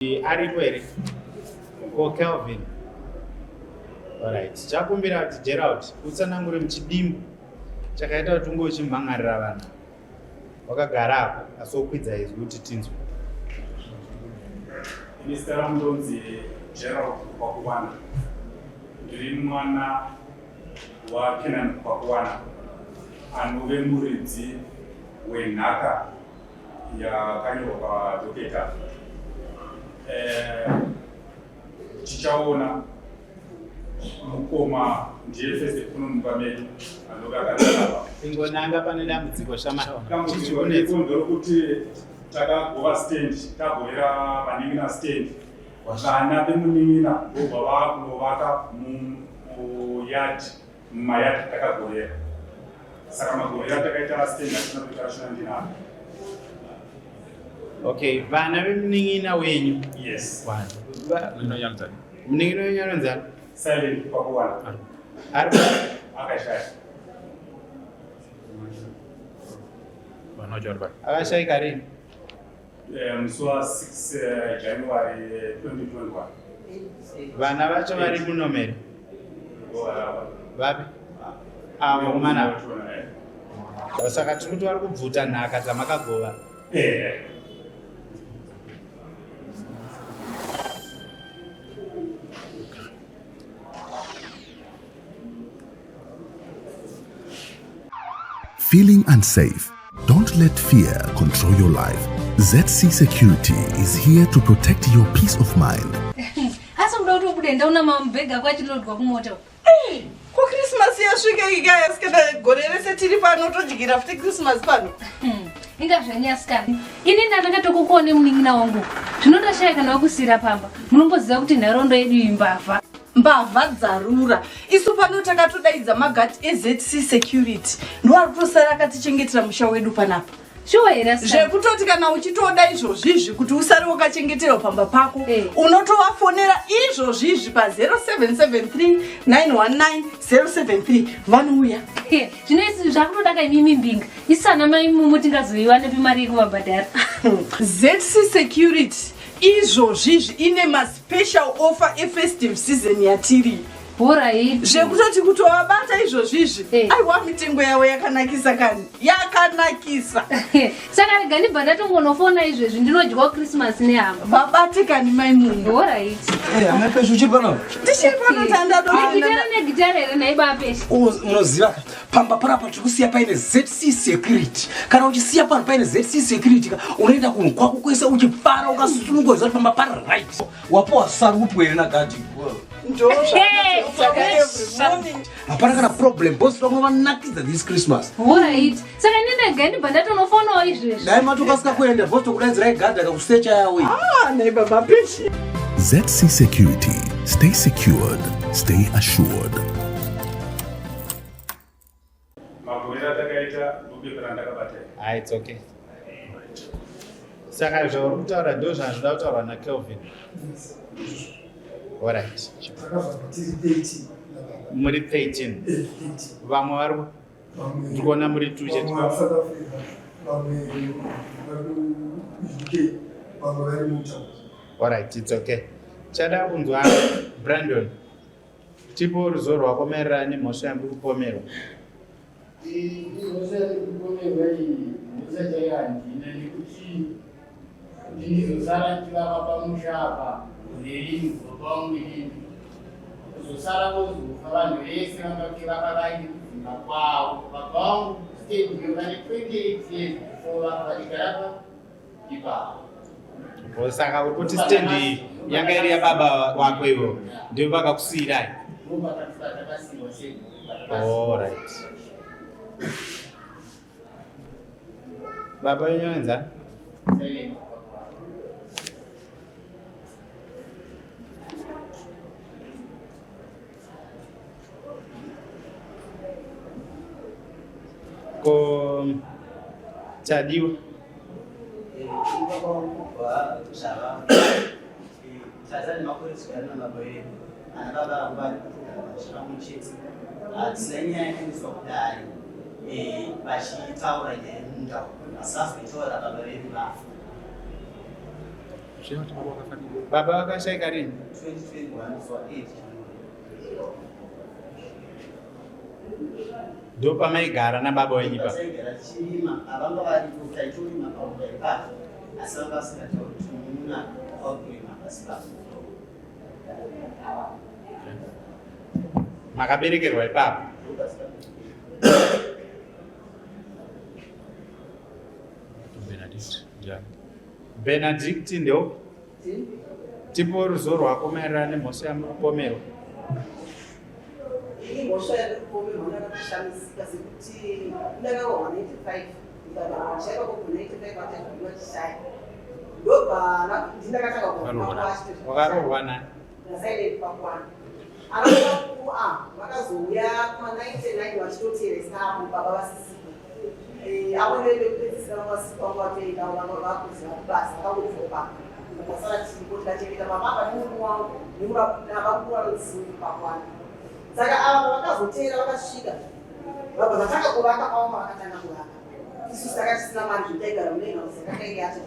Aripo here? Ko Kelvin. Alright. Chakumbira kuti Gerald utsanangure muchidimbu chakaita kuti unge uchimhan'arira vanhu. Wakagara apo asi wokwidza izwi kuti tinzwe. Ini zita rangu ndonzi Gerald Kwakuwana. Ndiri mwana waKenan Kwakuwana anove muridzi wenhaka yakanyorwa padoketa eh, tichaona mukoma ndiye first kuno mumba medu anove akararama ingonanga pane dambudziko shama dambudziko riripo nderokuti takagova stand tagovera vanin'ina stand vana vemunin'ina vobva vakunovaka muyard Mumayadhi takagovera saka magovero atakaita stand atina kuita rashona ndinaro. Okay, vana vemunin'ina wenyu. Yes. Munin'ina wenyu anonzi ani? Silent Pakuwana. Ari akashaya. Akashaika rini? Eh, musi wa 6 eh, January 2021. Vana vacho vari muno mere? Vapi? Ava vakomana. Saka tiri kuti vari kubvuta nhaka dzamakagova. Eh. Feeling unsafe? Don't let fear control your life. ZC Security is here to protect your peace of mind. Asi unoda kuti ubude ndaona mabhegi ako achilodwa kumota. Ko Christmas yasvika ikaya asikana gore rese tiri pano todyira futi Christmas pano. Inga zvenyu asikana. Ini ndandakatokukuone munin'ina wangu. Zvino ndashaya kana wakusiira pamba. Munomboziva kuti nharaunda yedu imbavha. Mbavha dzarura. Isu pano takatodaidza magati eZC Security. Ndiwo ari kutosara akatichengetera musha wedu panapa. Shuwa here asikana? Zvekutoti kana uchitoda izvozvizvi kuti usare wakachengeterwa pamba pako Eh. unotovafonera izvozvizvi pa 0773 919 073 vanouya. Zvino isu zvakutoda ka imimi mbinga. Isu ana mai mumu tingazoiwanepi mari yekuvabhadhara? ZC Security izvozvizvi ine maspecial offer efestive season yatiri Horaiti. Zvekutoti kutovabata izvozvizvi Eh. aiwa mitengo yavo yakanakisa kani yakanakisa. Saka rega ndibva ndatongonofona izvezvi ndinodyawo Christmas nehama. Vabate kani mai munhu. Horaiti. Eh, amai Peshu uchiri pano? Ndichiri pano tandado. Negitara negitara here nhai baba Peshu? Unoziva ka pamba panapa tiri kusiya paine ZC security. Kana uchisiya pano paine ZC security ka unoenda kunhu kwako kwese uchifara ukasununguka uchiziva kuti pamba pari right. Wapuwa sarupu here nagadhi? Hapana kana problem boss vamwe vanakidza this Christmas. Alright. Saka ndinega ndibva ndatonofonawo izvezvi. Dai matokasika kuenda boss tokudaidzirai gadhi akakusecha yawe. Ah, nhai baba Peshu. ZC Security. Stay secured. Stay assured. Magovero atakaita ndobepa randakabata. Ah, it's okay. Saka zvauri kutaura ndo zvazvinoda kutaurwa naKelvin. Alright. Muri 13. Vamwe vari ndiri kuona muri 2 chete. Vamwe vari South Africa, vamwe vari kuUK, vamwe vari mutown. Alright, it's okay. Chada kunzwa Brandon. Tipo ruzivo rwako maererano nemhosva yamuri kupomerwa. Mhosva yandiri kupomerwa iyi mhosva chaiyo handina nekuti ndinizosara ndichivaka pamusha apa gore rimwe kubva pavangu inini kuzosara vozofa vanhu vese vanga vaine kudzimba kwavo baba vangu stand iyo vane 28 years before vaka vachigara pa ipapo. Saka uri kuti stand iyi yanga iri yababa wako ivo ndivo vakakusiyirai? Alright. Baba wenyu anonzi Ko Tadiwa Tata nemakore tigara nababa vedu ana baba vangu vari kugara pamwe chete hatina nyaya yakaendeswa kudare vachitaura nyaya yemunda asi vazoitaura baba vedu vafa. Baba vakashaika rini? 2021 musi wa 8 Ndopamaigara nababa wenyu ipapo. Taigara tichirima, avanga varipo, taitorima pamuda ipapo, asi vanga vasingatauri kuti munun'una wakurima pasi papo. Makaberekerwa ipapo. Benedict ndiani? Benedict ndio tipo ruzivo rwako maererano nemhosva yamukupomerwa. Ini mhosva yandikupomerwa ndakatoshamisika sekuti ndakarohwa 95 ndikashaya kwako 95 achazviwa chishaya ndobva ndindakatanga Wakarohwa nani? nasilent pakwana anaa a vakazouya kuma 99 vachitoteresa apo baba vasisipo avo nevekupedzisira vavasipo vanga vatoenda vakuziva kubasa vakangobva vakasara tiripo tikachengeta baba apa nemurume wangu navakuru vanodzisingi pakwana. Saka ava vakazoteera vakasvika vabva vatanga kuvaka pavo pavakatanga kuvaka. Isusu taka tisina mari zvetaigara mune nhausi yakanga yacho.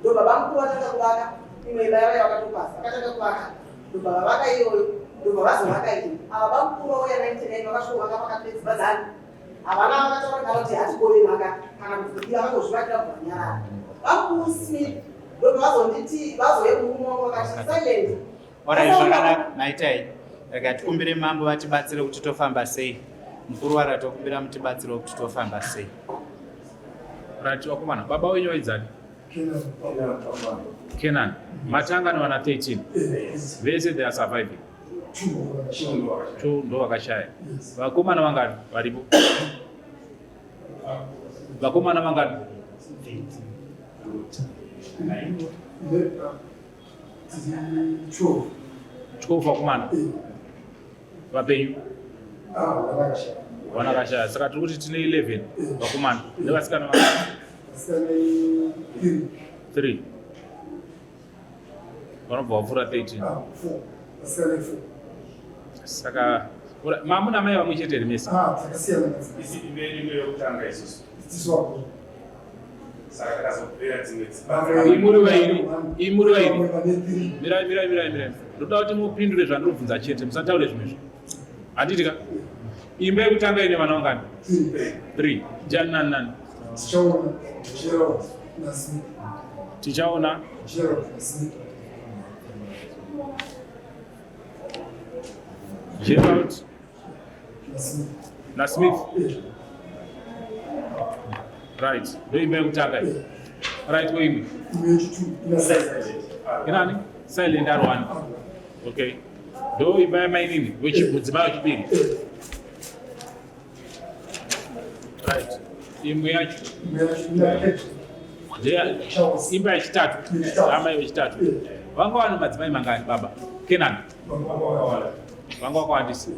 Ndobva bamukuru vatanga kuvaka imwe imba yavo yavakatopasa vakatanga kuvaka ndobva vavaka iyoyo ndobva vazovaka iyo. Ava bamukuru vauya 99 vakasvika kuvaka pakati pedzimba dzani. Havana vakataura kana kuti hatigove nhaka kana kuti kudii vakangozvivakira kubva vanyarara. Bamukuru Smith ndobva vazonditi vazouya kumurume wangu vakati silent. Orai zvakanaka maitai. Rega tikumbire mambo vatibatsire kuti tofamba sei. Mukuru wara tokumbira mutibatsire kuti tofamba sei. Right, vakomana, baba wenyu vaidzani? Kenan. Matanga nevana 13. Vese they are surviving. Two ndo vakashaya. Vakomana vangani varipo? Vakomana vangani? 12 vakomana vapenyu vana vakashaya. Saka tiri kuti tine 11 vakomana nevasikana vangani? 3 vanobva vapfuura 13. Saka mamuna mai vamwe chete here mese? Isi imwe imwe yokutanga isusu. Saka takazopera dzimwe dzimba. Imuri vairi, imuri vairi. Mirai, mirai, mirai, mirai. Ndoda kuti mupindure zvandinobvunza chete, musataure zvimwe zvo. Handiti ka? Imba yekutanga ine vana vangani? 3. Ndiani nani nani? Tichaona Gerald naSmith. Tichaona Gerald naSmith. Gerald naSmith. naSmith. Right, ndoimba yekutanga iyi. Right, ko imwe? Imwe yechitu ina Silent. Inani? Silent R1. Okay. Ndo imba yamainini, wechimudzimai wechipiri. Right. Imwe yacho. Imwe yacho ina Patrick. Ndeya imba yechitatu. Amai vechitatu. Vanga vane madzimai mangani baba? Kenan. Vanga vakawandisa.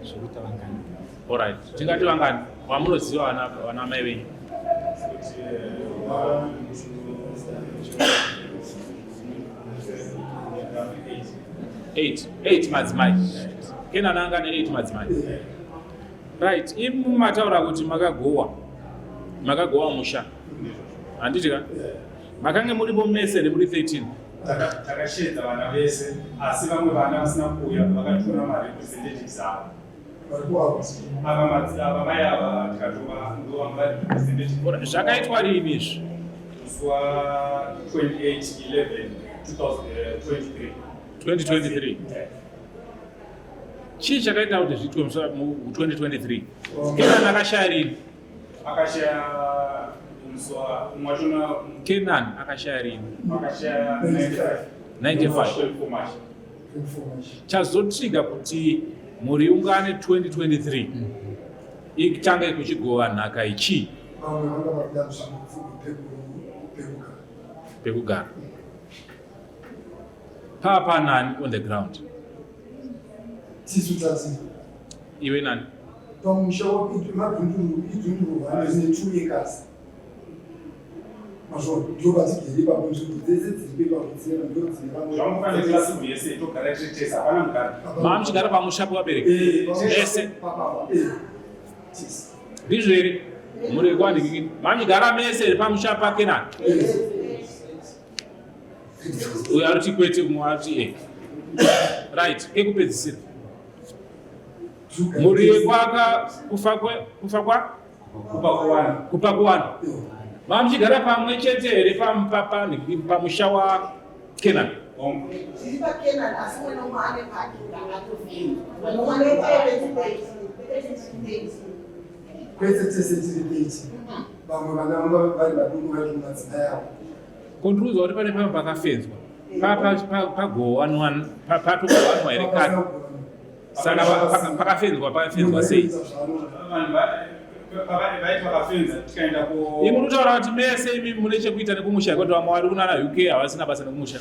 Zvekuita vangani? Alright. Tingati vangani? Vamunoziva vana vana mai venyu. Eight. Eight madzimai. Kenan anga ane eight madzimai. Right. Imi mataura kuti makagowa. Makagowa musha. Handiti ka? Makange muripo mese here muri 13? Takasheedza vana vese asi vamwe vana vasina kuuya vakatora marepresentatives avo. Ava madzi ava mai ava tikatova ndo vanga vari representative. Zvakaitwa rini izvi? Musi wa 28 11 2023. 2023. Chii chakaita kuti zviitwe musi wa- mu 2023? Kenan akashaya rini? Akashaya musi wa umwe wachona Kenan akashaya rini? akashaya 95. 95. 24 March. Chazotriga kuti mhuri iungane 2023 itange kuchigova nhaka ichii? Vamwe vanga vakuda nzvimbo pekugara. Pekugara. Paa panani on the ground? Tisu tati Iwe nani? pamusha madhunduru idhunduru rine 2 acres. Mazvo ndo patigere ipapo nzvimbo dzese dziri ipapo dzine ndo dzine vamwe. Zvamufanira class yese togara tiri tese hapana mugari. Maamuchigara pamusha pevabereki? Mese? Ndizvo here? Mhuri yekwandikiki. Maamuchigara mese here pamusha paKenani? Uyo arikuti kwete, umwe arikuti e. Right, kekupedzisira. Mhuri yekwaka kufa kwe kufa kwa kupa kuwana. Mamuchigara pamwe chete here pamusha wa Kenan? Tiri paKenan asi umwe nomwe ane pake mumwe ne Kwese tese tiri 30, vamwe vana vanga vari vaduku vari kumadzimai avo. Kondiudza kuti pane pamwe pakafenzwa pagowanwa patogowanwa here kare? Saka pakafenzwa pakafenzwa sei? Imi murikutaura kuti mese imi mune chekuita nekumusha kwete vamwe vari kunana UK havasina basa nekumusha.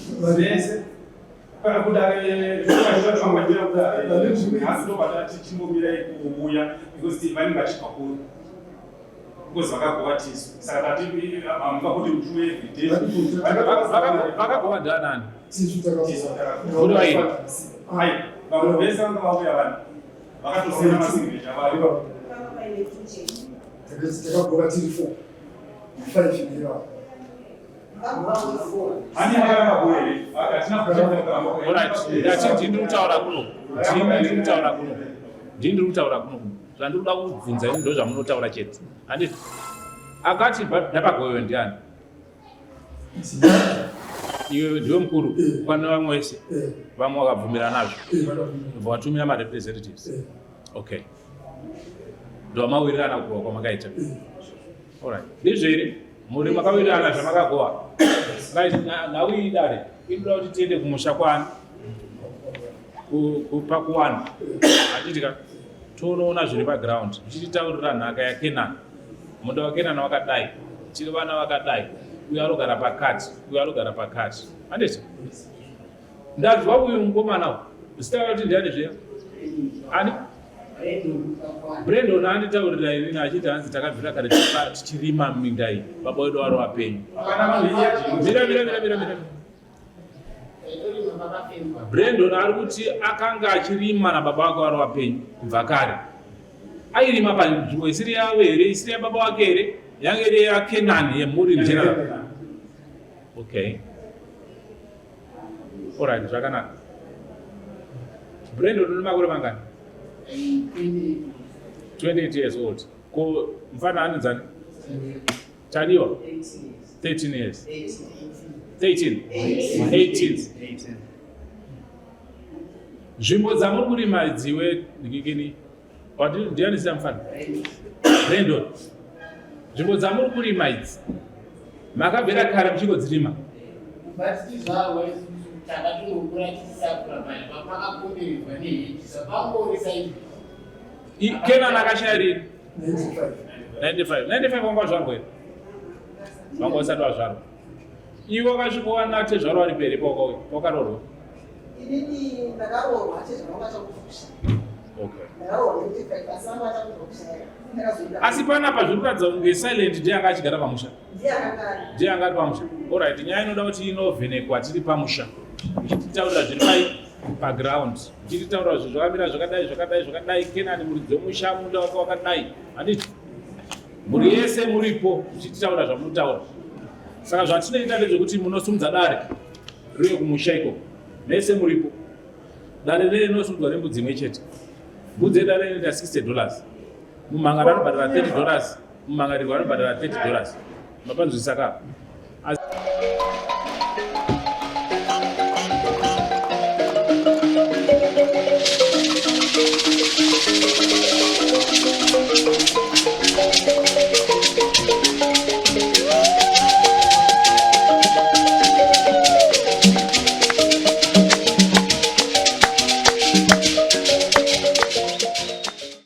Kudare kuuya because vanenge vachibva kure because vakagova tisu saka tati vamuka kuti mutuwe everyday. Vakagova ndianani? Muri vairi. Ai, vamwe vese vanga vauya vanhu vakatosina masignature vayo. Takagova tiri 4 5 nevavo. Alright, ndati ndini kutaura kuno. Ndini ndiri kutaura kuno. Ndini ndiri kutaura kuno. Zvandiri kuda kubvunza ini ndo zvamunotaura chete. Handiti? Akati ndapagoyo ndiani? Iwe ndiwe mukuru pane vamwe vese. Vamwe vakabvumira nazvo. Ndobva watumira marepresentatives. Okay. Ndomamawirirana kugowa kwamakaita. Alright. Ndizvo here? Muri makawirirana zvamakagowa. Right, nhau iyi dare inoda kuti tiende kumusha kwani? Pakuwana. Handiti ka? Tonoona zviri paground. Zvichititaurira nhaka yaKenani. Munda waKenani wakadai. Tiri vana vakadai. Uyo anogara pakati, uyo anogara pakati. Handiti? Ndanzwa uyu mukomana uyu. Zita rati ndiani zviya? Ani? Brandon anditaurira inini achiti hanzi takabvira kare tichirima minda iyi. Baba wedu vari vapenyu. Mira mira mira mira mira. Brandon ari kuti akanga achirima nababa vake vari vapenyu kubva kare. Airima panzvimbo isiri yavo here, isiri yababa wake here, yange iri yaKenani yemhuri in general. Okay. Alright, zvakanaka. Brandon une makore mangani? 28 years old. Ko mfana anonzani? Tadiwa? 13 years. 13. 18. Nzvimbo dzamuri kurima dziwe ndikikini Ndiani zita mufana? Brandon. Nzvimbo dzamuri kurima idzi makabvira kare muchingodzirima? Batizvarwa isusu takatongokura tichisakura paya pakakomberedzwa neheji sapangori saizvi. Kenan akashaya rini? 95. 95 wanga wazvarwa here? Wanga usati wazvarwa. Iwe wakasvikowana tezvaro vari pere pawakaroorwa? Inini ndakaroorwa tezvaro vachakufusha. Okay. Ndakaroorwa nekuti asi vanga vachakubva kushaya. Ndakazoenda. Asi panapa zviri kuratidza kunge Silent ndiye anga achigara pamusha. Ndiye akanga ari. Ndiye anga ari pamusha. Alright, nyaya inoda kuti inovhenekwa tiri pamusha. Ichititaurira zviri pai paground. Ichititaurira zvinhu zvakamira zvakadai zvakadai zvakadai Kenani muridzi wemusha munda wake wakadai. Handiti? Mhuri yese muripo muchitaura zvamunotaura. Saka zvatinoita ndezvekuti munosumudza dare riuye kumusha ikoko. Mese muripo. Dare rere rinosumudzwa nembudzi imwe chete. Mbudzi yedare inoita 60 dollars. Mumhangari anobhadhara 30 dollars. Mumhangarirwa anobhadhara 30 dollars. Mapanzwisisa ka?